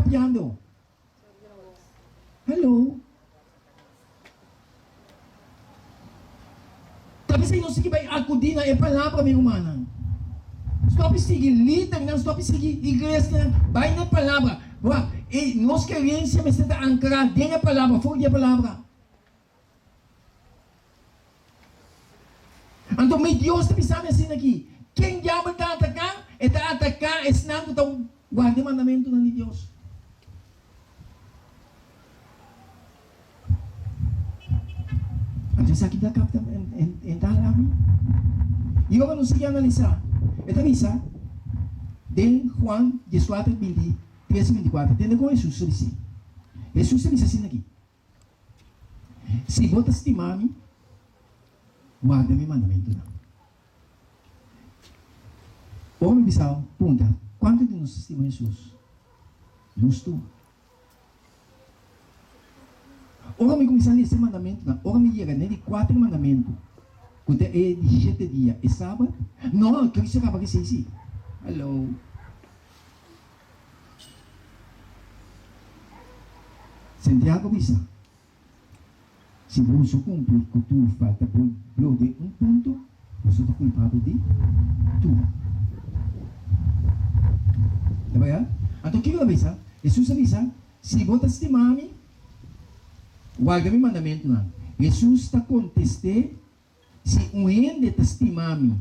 papiando? Hello. Ta p'esei nos tin ki bai akudí na e Palabra, mi rumannan. Stòp di sigui lidernan, stòp di sigui iglesianan, bai na e Palabra. Wak, e nos kerensia mester ta ankrá den e Palabra, for di e Palabra. Anto mi Dios ta bisa mi asina aki, Ken diabel ta ataká? E ta ataká esnan ku ta warda e mandamentunan di Dios. Anto esaki ta kapta e ta hala mi. I ora nos sigui analisá, e ta bisa den Juan dieskuater, bintitres i bintikuater, tende kon Hesus ta bis'é. Hesus ta bisa asina aki. Si bo ta stima mi, warda mi mandamentunan. Ora mi bisa puntra, Kuantu di nos ta stima Hesus? Nos tur. Ora mi kuminsá lesa e mandamentunan, ora mi yega n'e di kuater mandamentu, ku ta e di shete dia, e sabat, no, Cristo a kaba ku esei si. Hallo. Santiago bisa, Si boso kumpli ku tur falta bo blo den un punto, boso ta kulpabel di tur. Ta berdad? Anto kiko ta bisa? Hesus a bisa, Si bo ta stima mi, warda mi mandamentunan. Hesus ta kontest'é, Si un hende ta stima mi,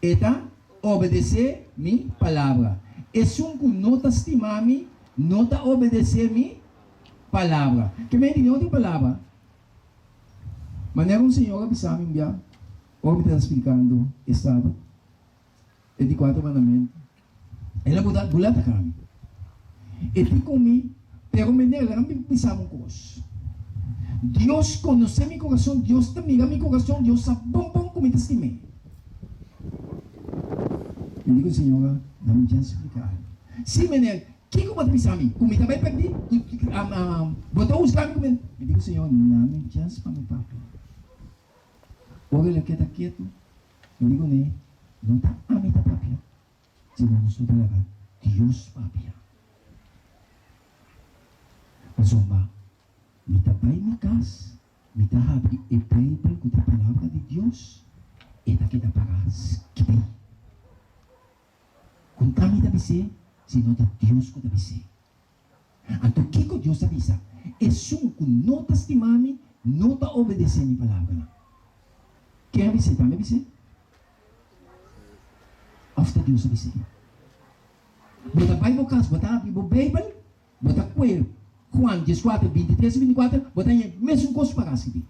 e ta obedesé mi palabra. Esun ku no ta stima mi, no ta obedesé mi palabra. Ke men di den otro palabra, manera un señor a bisa mi un bia, ora mi tabata splikando e sabat, E di kuater mandamentu, El a buta bula ta kami. E di ku mi, Pero meneer, laga mi bisa bo un kos. Dios konosé mi kurason, Dios ta mira mi kurason, Dios sa bon bon ku mi ta stim'é. Mi di ku señora, Na mi djan splika algu. Sí, meneer, kiko bo ta bisa mi? Ku mi ta bai pèrdí? Bo ta husga mi ku mi? Mi di ku señora, Na mi djans pa mi papia. Ora el a keda ketu, Mi di kuné, No ta ami ta papia, sino nos lo ta laga Dios papia. Pasobra mi ta bai mi kas, mi ta habri e Beibel ku ta Palabra di Dios, e ta keda pará skibí. Kon ta mi ta bis'é, sino ta Dios ku ta bis'é. Anto kiko Dios a bisa? Esun ku no ta stima mi no ta obedesé mi palabranan. Ken a bis'é? Ta mi a bis'é? Òf ta Dios a bis'é? Bo ta bai bo kas, bo ta habri bo Beibel, bo ta kue Juan dieskuater, bintitres i bintikuater, bo ta haña e mesun kos pará skibí.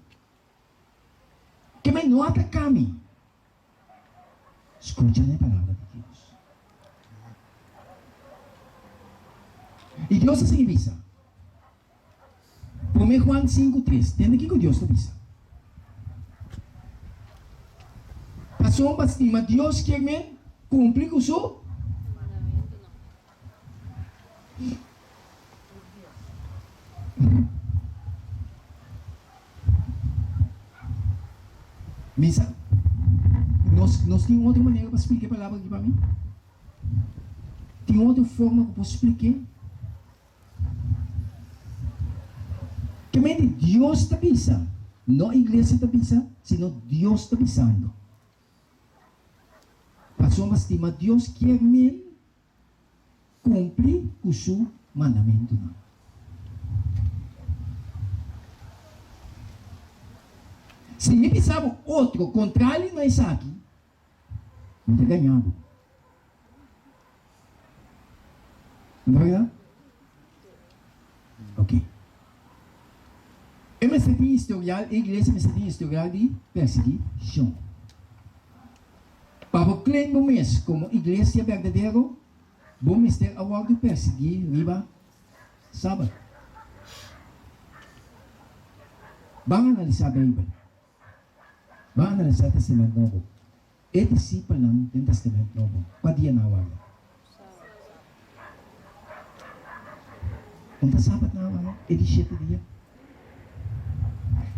Ke men no ataká mi. Skucha na e palabra di Dios. I Dios a sigui bisa, Promé Juan 5:3, tende kiko Dios ta bisa. Pasobra stima Dios kier men kumpli ku su Mi sa nos nos tin otro manera pa splika e palabra aki pa mi? Tin otro forma ku por splik'é? Ke mende Dios ta bisa, no iglesia ta bisa, sino Dios ta bisando. Pasobra stima Dios kier men Kumpli ku su mandamentunan. Si mi bisa bo otro kontrali na esaki, mi ta gaña bo. No ta bèrdat? Oke. E mester tin historial, e iglesia mester tin historial di persiguishon. Pa bo claim bo mes como iglesia berdadero, bo mester a wordo persigui riba Sabat. Ban analisa Bijbel. Ban analisa Testament Nobo. E disipelnan den Testament Nobo, cua dia nan a warda? Un ta Sabat nan a warda? E di shete dia.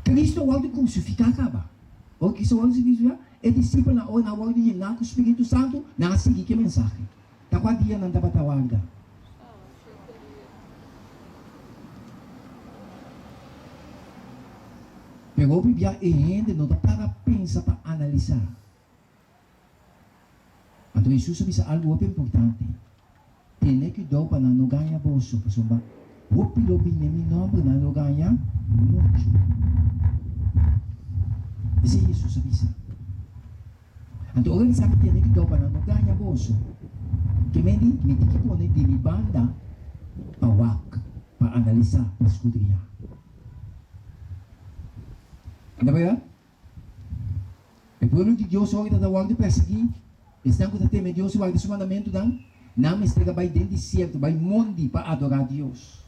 Cristo a wordo crucifica caba. Ora Cristo a wordo crucifica, e disipelnan ora nan a wordo yena cu Spiritu Santu, nan a sigui ki mensahe. Ta cua dia nan tabata warda? Pero hopi bia e hende no ta para pensa pa analisá. Anto Hesus a bisa algu hopi importante, Tene kuidou pa nan no gaña boso, pasobra hopi lo bini den mi nòmber, nan lo gaña muchu. Esei Hesus a bisa. Anto ora mi sa mi tene kuidou pa nan no gaña boso, ke men di mi tin ki pone di mi banda pa wak, pa analisá, pa skudriñá. Ta berdad? E pueblo di Dios ora ta ta wòrdu persiguí, esnan ku ta teme Dios i warda su mandamentunan, nan mester a bai den desierto, bai mondi pa adorá Dios.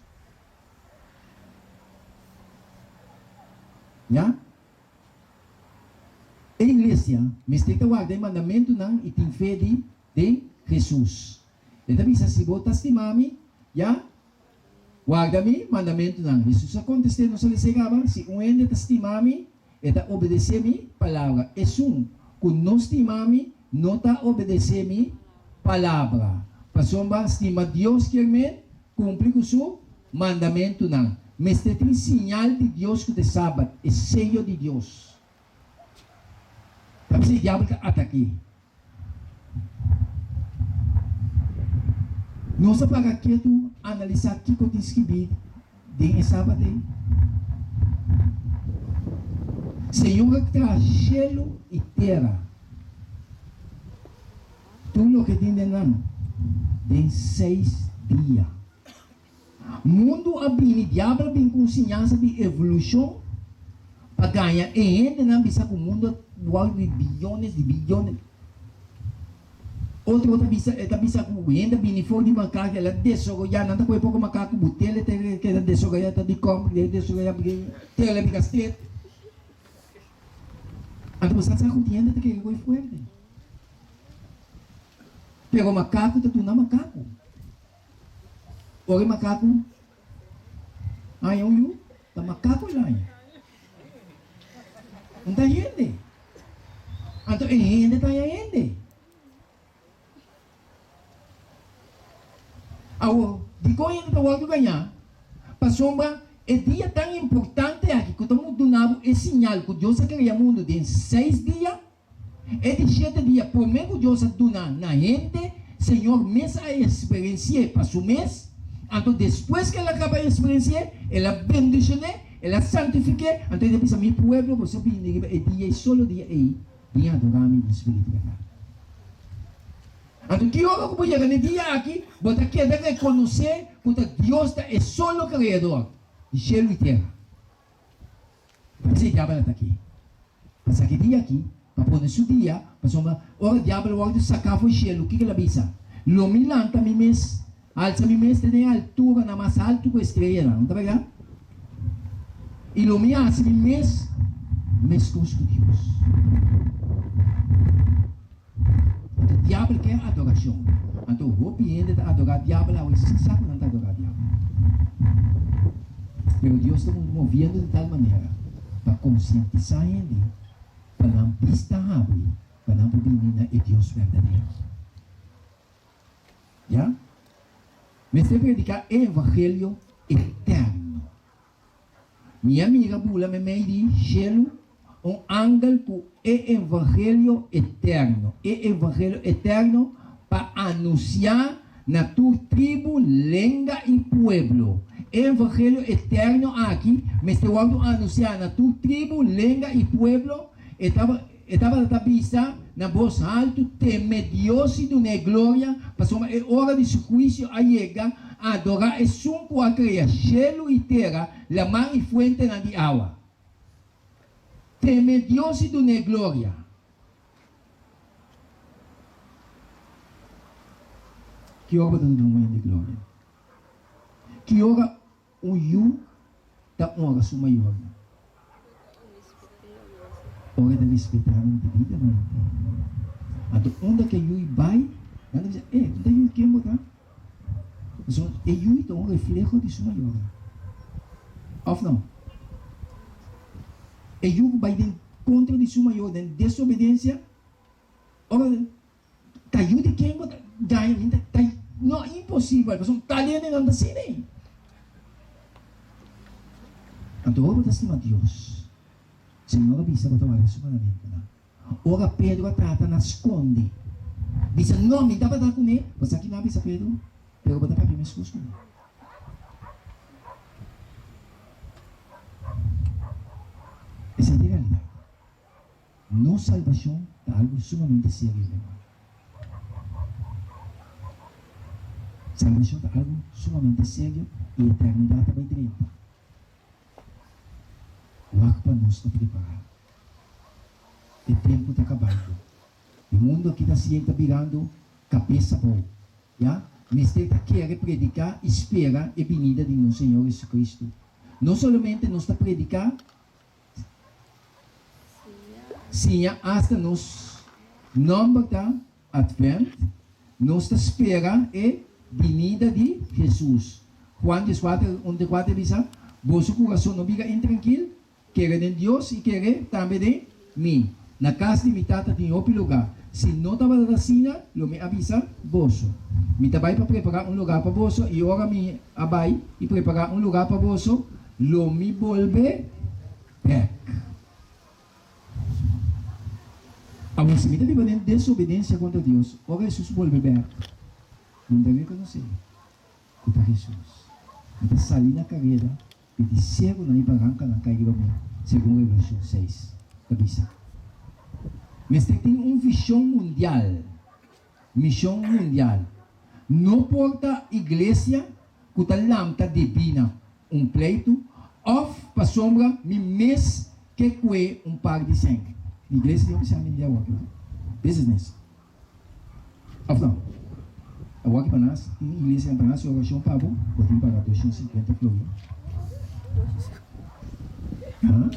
Ya? E iglesia mester ta warda e mandamentunan i tin fe di den Hesus. E ta bisa, Si bo ta stima mi, ya, warda mi mandamentunan. Hesus a kontest'é, No sali segaba, si un hende ta stima mi, e ta obedesé mi palabra. Esun ku no stima mi no ta obedesé mi palabra. Pasobra stima Dios kier men kumpli ku su mandamentunan. Mester tin siñal di Dios ku ta e Sabat, e seyo di Dios. Ta p'esei diabel ta atak'é. Nos a paga ketu analisá kiko tin skibí den e Sabat ei. Señor a traha shelu i tera, tur loke tin den nan, den seis dia. Mundu a bini, diabel a bini ku un siñansa di evolushon pa gaña e hendenan bisa ku mundu a wòrdu di biyones di biyones. Otro ta bisa, e ta bisa ku hende a bini for di makaku, el a desaroyá, nan ta kohe poko makaku, butele ta keda desaroyá, ta di kòm, e desaroyá, tele bira stret. Anto bo sa sa ku tin hende ta kere kohe fuerte. Pero makaku ta duna makaku. Ora e makaku haña un yu, ta makaku el haña. No ta hende. Anto e hende ta haña hende. Awor, dikon hende ta wòrdu gañá? Pasobra e dia tan importante aki ku ta duna bo e siñal ku Dios a krea mundu den seis dia, E di shete dia promé ku Dios a duna na hende, Señor mes a eksperensi'é pa su mes. Anto despues ku el a kaba eksperensi'é, el a bendishon'é, el a santifik'é, anto el a bisa, Mi pueblo, boso bini riba e dia ei, solo dia ei, bin adorá mi den spiritu bèrdat. Anto ki ora ku bo yega na e dia aki, bo ta keda rekonosé ku ta Dios ta e solo Kreador di shelu i tera. P'esei diabel a ta aki. Pa saka e dia aki, pa pone su dia, pasobra ora diabel wòrdu saká for shelu, kiko el a bisa? Lo mi lanta mi mes, alsa mi mes te den e alturanan mas haltu ku e streanan, no ta bèrdat? I lo mi hasi mi mes meskos ku Dios. Anto diabel ke adorashon. Anto hopi hende ta adorá diabel awe sin sa ku nan ta adorá diabel. Pero Dios ta moviendo di tal manera pa konsientisá hende pa nan bista habri pa nan por bini na e Dios berdadero. Ya? Mester prediká e evangelio eterno. Mi a mira bula meimei di shelu un angel ku e evangelio eterno, e evangelio eterno pa anunsiá na tur tribu, lenga i pueblo. E evangelio eterno aki mester wòrdu anunsiá na tur tribu, lenga i pueblo. E e tabata ta bisa na bos haltu, Teme Dios i dun'é gloria, pasobra e ora di su huisio a yega. Adorá Esun ku a krea shelu i tera, laman i fuentenan di awa. Teme Dios i dun'é gloria. Ki ora bo ta duna un hende gloria? Ki ora Un yu ta onra su mayornan ora e ta respetá nan debidamente. Anto unda ku e yui bai, nan ta bisa, E, unda yui ken bo ta? Pasobra e yui ta un refleho di su mayornan. Òf no? E yu ku bai den kontra di su mayor den desobedensia, ora Ta yu di ken bo ta gaña mi ta ta no imposibel pasobra tal hende nan ta asina ei. Anto ora bo ta stima Dios. Señor a bisa bo ta warda su mandamentunan. Ora Pedro a trata na skonde, bisa, No, mi tabata kuné. Bo sa kina a bisa Pedro? Pero bo ta papia meskos ku mi. Esei ta e realidat. Nos salbashon ta algu sumamente serio, mi hermano. Salbashon ta algu sumamente serio i eternidat ta bai drenta. Wak pa nos ta prepará. E tempu ta kabando. E mundu aki ta sienta birando kabes abou. Ya, mester ta kere prediká i spera e binida di nos Señor Jesucristo. No solamente nos ta prediká, siña asta nos nòmber ta Advent, nos ta spera e binida di Hesus. Juan dieskuater, un te kuater bisa, Boso kurason no bira intrankil, kere den Dios i kere tambe den mi. Na kas di mi Tata tin hopi lugá. Si no tabata asina, lo mi a bisa boso. Mi ta bai pa prepará un lugá pa boso, i ora mi a bai i prepará un lugá pa boso, lo mi bolbe bèk. Awor, si mi ta biba den desobedensia kontra Dios, ora Hesus bolbe bèk, mi no ta rekonosé ku ta Hesus. Mi ta sali na kareda pidi serunan i barankanan kai riba mi, segun Revelashon seis ta bisa. Mester tin un vishon mundial, mishon mundial. No por ta iglesia ku ta lanta debí na un pleitu òf pasobra mi mes ke kue un par di sèn. Iglesia tin hopi sèn den dia awor, business. Òf no? Awor ki pa nas tin iglesianan pa hasi orashon pa bo, bo tin paga doshent sinkuenta florin. Ha?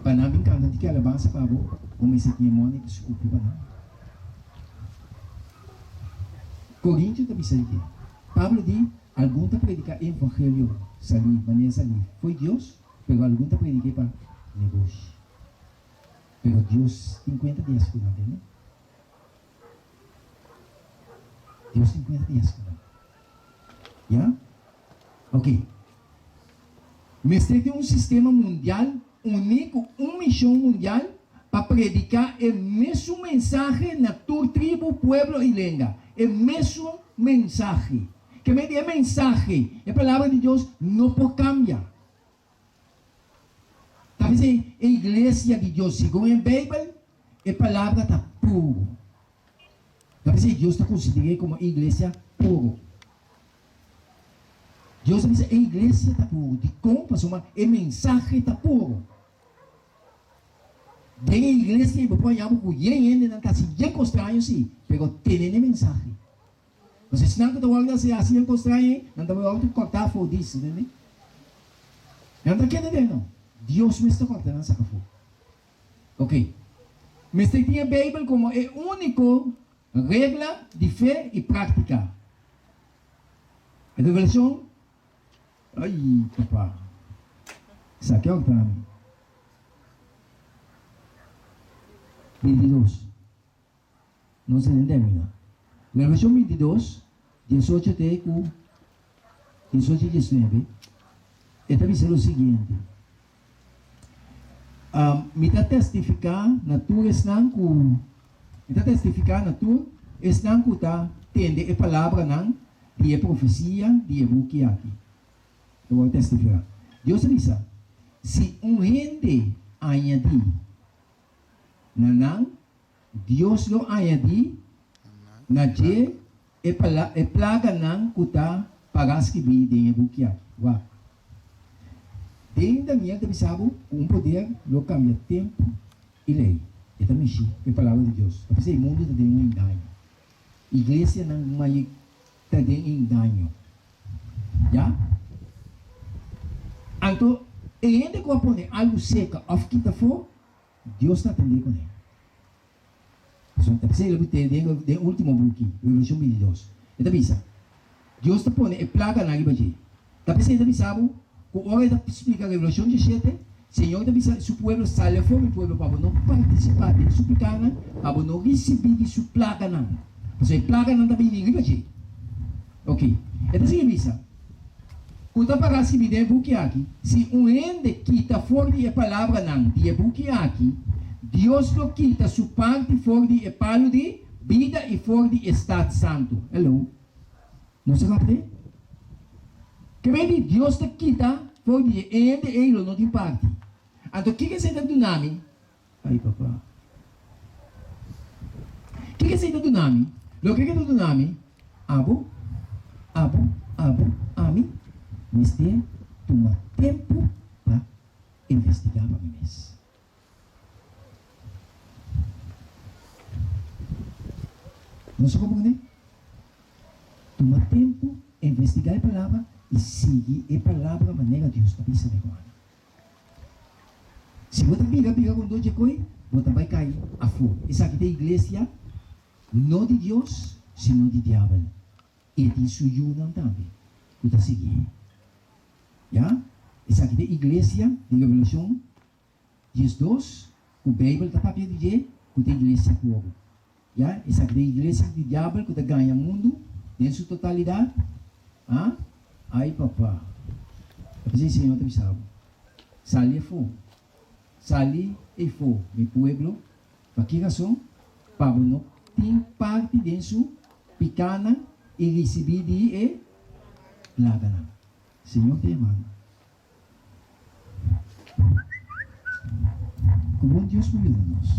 Pa nan bin kanta tiki alabansa pa bo, bo mester tin e money pa skupi pa nan. Korintio ta bisa di ke? Pablo di, Algun ta prediká e evangelio salí manera salí fo'i Dios, pero algun ta predik'é pa negoshi. Pero Dios tin kuenta di es ku nan, tende? Dios tin kuenta di es ku nan. Ya? Ok. Mester tin un sistema mundial uní ku un mishon mundial pa prediká e mesun mensahe na tur tribu, pueblo i lenga. E mesun mensahe. Ke men di e mensahe, e Palabra di Dios, no por kambia. Ta bisa e iglesia di Dios, segun e Beibel, e Palabra ta puru. Ta bisa Dios ta konsider'é komo e iglesia puru. Dios a bisa e iglesia ta puru. Dikon? Pasobra e mensahe ta puru. Den e iglesia bo por haña bo ku yen hendenan ta hasi yen kos straño si, pero tene n'e mensahe. Pasobra esnan ku ta wòrdu hasi hasi yen kos straño ei, nan ta wòrdu kòrtá afó dis, entendé? Nan ta keda den no. Dios mes ta kòrta nan saka afó. Ok. Mester tin e Beibel komo e úniko Regla di fe i práktika. Revelashon, Ai, papa, esaki a horta mi. Bintidos. Nos ta den terminá. Revelashon bintidos, diesocho te ku diesocho i diesnuebe, e ta bisa lo siguiente. Mi ta testifiká na tur esnan ku Mi ta testifiká na tur esnan ku ta tende e palabranan di e profesia di e buki aki. Ta wòrdu testifiká. Dios a bisa, Si un hende añadí na nan, Dios lo añadí na dje e e plaganan ku ta pará skibí den e buki aki. Wak. Den Daniel ta bisa bo ku un poder lo kambia tempu i lei. E ta mishi ku e Palabra di Dios. Ta p'esei mundu ta den un engaño. Iglesianan maye ta den engaño. Ya. Anto e hende ku a pone algu seka òf kita afó, Dios ta atendé kuné. Pasobra ta p'esei lo te den den último buki, Revelashon bintidos, e ta bisa, Dios ta pone e plaganan riba dje. Ta p'esei ta bisa bo ku ora e ta splika Revelashon diesshete, Señor ta bisa su pueblo, Sali afó mi pueblo pa bo no partisipá den su pikánan, pa bo no risibí di su plaganan. Pasobra e plaganan ta bini riba dje. Oke. E ta sigui bisa. Ku ta para skibí den e buki aki, Si un hende kita for di e palabranan di e buki aki, Dios lo kita su parti for di e palu di bida i for di e stat santu. Hello. Nos a kapt'é? Ke men di Dios ta kita for di e hende ei lo no tin parti. Anto kiko esei ta duna mi? Ai papa. Kiko esei ta duna mi? Loke ke ta duna mi, abo, abo, abo, ami, mester tuma tempu pa investigá pa mi mes. Nos a komprondé? Tuma tempu, investigá e palabra i sigui e palabra manera Dios ta bisa, mi rumannan. Si bo ta bira bira rondó dje koi, bo ta bai kai afó. Esaki ta iglesia, no di Dios, sino di diabel. I e tin su yunan tambe ku ta siguié. Ya, esaki ta iglesia di Revelashon 12, ku Beibel ta papia di dje, ku ta iglesia puru. Ya, esaki ta iglesia di diabel ku ta gaña mundu den su totalidat. Ha? Ai papa. Ta p'esei Señor ta bisa bo, Sali afó, sali eifó, mi pueblo. Pa ki rason? Pa bo no tin parti den su pikánan i risibí di e plaganan. Señor ta yamando. Ku bon Dios por yuda nos.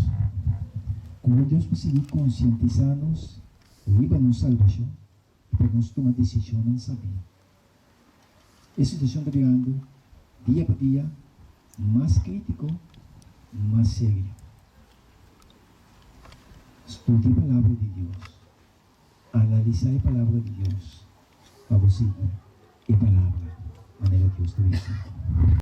Ku bon Dios por sigui konsientisá nos riba nos salbashon i pa nos tuma desishonnan sabí. E situashon ta birando dia pa dia mas krítiko, mas serio. Studia e Palabra di Dios. Analisá e Palabra di Dios pa bo sigui e Palabra manera Dios ta bisa.